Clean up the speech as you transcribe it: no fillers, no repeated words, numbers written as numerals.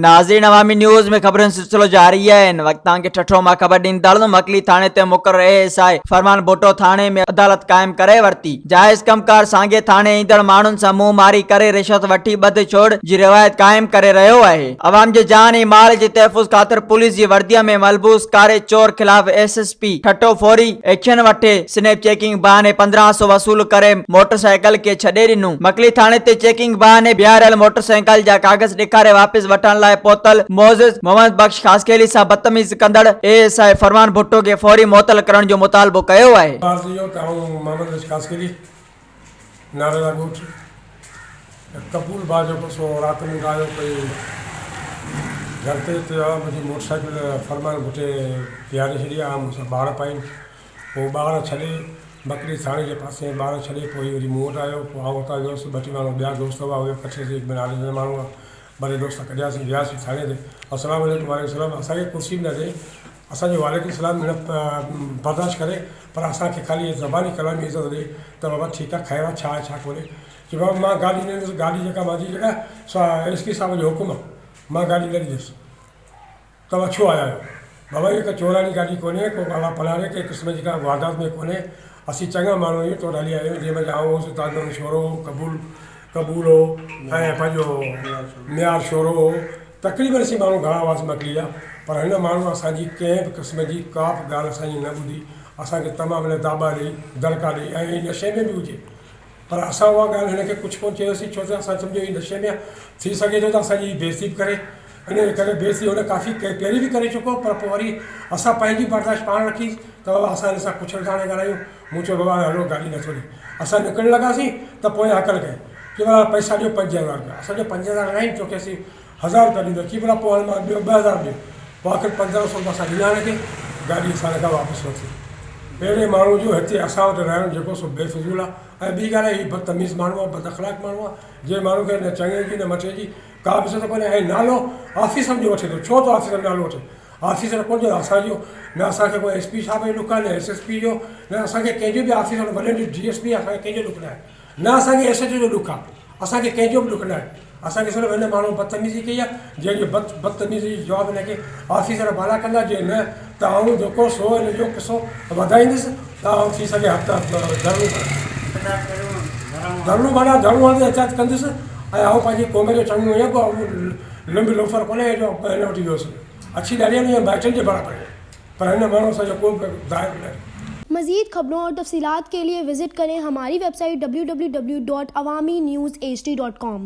ناظرين عوامي نيوز ۾ خبرن جو سلسلو جاري آهي هن وقت توهان کي ٺٽو مان خبر ڏيندا هلون مڪلي ٿاڻي تي مقرر اي ايس I فرمان ڀٽو ٿاڻي ۾ عدالت قائم ڪري ورتي جائز ڪم ڪار سانگي ٿاڻي ايندڙ ماڻهن سان منهن ماري ڪري رشوت وٺي ٻڌ ڇوڙ جي روايت قائم ڪري رهيو آهي عوام جي جان ۽ مال جي تحفظ خاطر پوليس جي وردي ۾ ملبوس ڪاري چور خلاف ايس ايس پي ٺٽو فوري ايڪشن وٺي سنيپ چيڪنگ بهاني 15 سو وصول ڪري موٽر سائيڪل کي ڇڏي ڏنو. مڪلي ٿاڻي تي چيڪنگ بهاني بيهاريل موٽر سائيڪل جا ڪاغذ ڏيکاري واپس وٺڻ لاء پهتل معزز محمد بخش خاصخيلي سان بدتميزي ڪندڙ اي ايس I فرمان ڀٽو کي فوري معطل ڪرڻ جو مطالبو ڪيو آهي. عرض اهو ته آئون محمد بخش خاصخيلي ناريلا ڳوٺ قبول ڀاء جيڪو سو رات مون وٽ آيو پئي گهر تي چيو آ منهنجي موٽر سائيڪل فرمان ڀٽي بيهاري ڇڏي آ مون سان ٻار پائين پوء ٻار ڇڏي مڪلي ٿاڻي جي پاسي ۾ ٻار ڇڏي پوء هي وري مون وٽ آيو پوء آئون اتان ويس ٻه ٽي ماڻهو ٻيا دوست هئا اهي ڪٺي سين هڪ ٻن آريجن جا ماڻهو هئا ٻه ٽي دوست ڪڍياسين وياسين ٿاڻي تي السلام عليڪم وعليڪم السلام اسان کي ڪرسي به نه ڏئي اسان جو وعليڪم السلام نه برداشت ڪري پر اسان کي خالي زباني ڪلامي عزت ڏئي ته بابا ٺيڪ آهي خير آهي ڇا آهي ڇا ڪونهي چي بابا مان گاڏي نه ڏيندس گاڏي جيڪا مانجي جيڪا سا ايس پي صاحب جو حڪم آهي مان گاڏي نه ڏيندس توهان ڇو آيا آهيو؟ بابا هيء ڪا چوراڻي گاڏي ڪونهي، ڪو ڳاڙها پلاڻي ڪنهن قسم جي ڪا واردات ۾ ڪونهي. اسين چڱا ماڻهو آهيون، تو وٽ هلي آيا آهيون، جنهن منجهه آئون هوس، تاج محمد شورو هو، قبول قبول هو ۽ پنهنجو ميار شورو هو. تقريبن اسين ماڻهو گهڻا هئاسين مڪلي جا، پر هن ماڻهوء اسان جي ڪنهن به قسم جي ڪا به ڳالهه اسان جي نه ٻڌي. اسان کي تمام هن داٻا ڏيئي، دڙڪا ڏيئي ۽ هي نشي ۾ به هجي، پر اسان اها ڳالهه هن کي ڪجهه ڪونه چيوسين، ڇو ته اسان سمجهيو هي نشي ۾ آهي، ٿي سگهي ٿو ته اسان جي هي بيعزتي به ڪري. انهيء جي ڪري بيعزتي هن ڪافي پهرين به ڪري چڪو هو، پر پوء وري اسان پنهنجي برداشت پاڻ رکي ته بابا اسان هن سان ڪجهه نٿا هاڻي ڳالهايون. مون چيو بابا هاڻي هلو گاڏي نٿو ڏي. اسان نڪرڻ لڳاسين ته پويان هڪل ڪئي چي ڀلا پئسا ڏيو 5000 رپيا. اسان چيو 5000 نه آهن توکي اسين هزار رپيا ڏيندو. چي ڀلا پوء هاڻي مان ٻيو 2000 ڏيو. پوء آخر 15 سو رپيا اسان ڏنا هن کي گاڏي اسان هن کان واپس ورتي. اهڙي ماڻهو جو هتي اسان وٽ رهڻ جيڪو سو بي فضول آهي ۽ ٻي ڳالهه هي بدتميز ماڻهو آهي بداخلاق ماڻهو آهي جنهن ماڻهو کي نه چڱي جي نه مٺي جي ڪا به عزت ڪونهي ۽ نالو آفيسر جو وٺي ٿو ڇو ٿو آفيسر نالو وٺي آفيسر ڪونه جو اسان جو نه اسان کي ڪو ايس پي صاحب جو ڏک آهي نه ايس ايس پي جو نه اسان کي ڪنهن جو به آفيسر وڏن جو ڊي ايس پي اسان کي ڪنهن جو ڏک نه آهي نه اسان کي ايس ايچ او جو ڏک آهي اسان کي ڪنهن جو به ڏک نه آهي اسان کي صرف هن ماڻهو بدتميزي ڪئي آهي جنهن جو بد بدتميزي جو جواب هن کي آفيسر بالا ڪندا جي نه ته آئون جيڪو سو هن جو قصو وڌائيندس ته آئون ٿي سگهي هفتا ڌرڻو ڌرڻو معنيٰ ڌرڻو هڻندي احتجاج ڪندس ۽ آئون پنهنجي قوم جو چڱو آهيان ڪو آئون لنب لوفر ڪونهي جو هن وٽ ويو هوس اڇي ڏاڙهي آهي يا مائٽن جي برابر آهي پر هن ماڻهو اسان جو ڪو به دائرو نه مزيد خبرون اور تفصيلات کے لئے وزٽ کریں ہماری ویب سائٹ www.awamiNewsHD.com.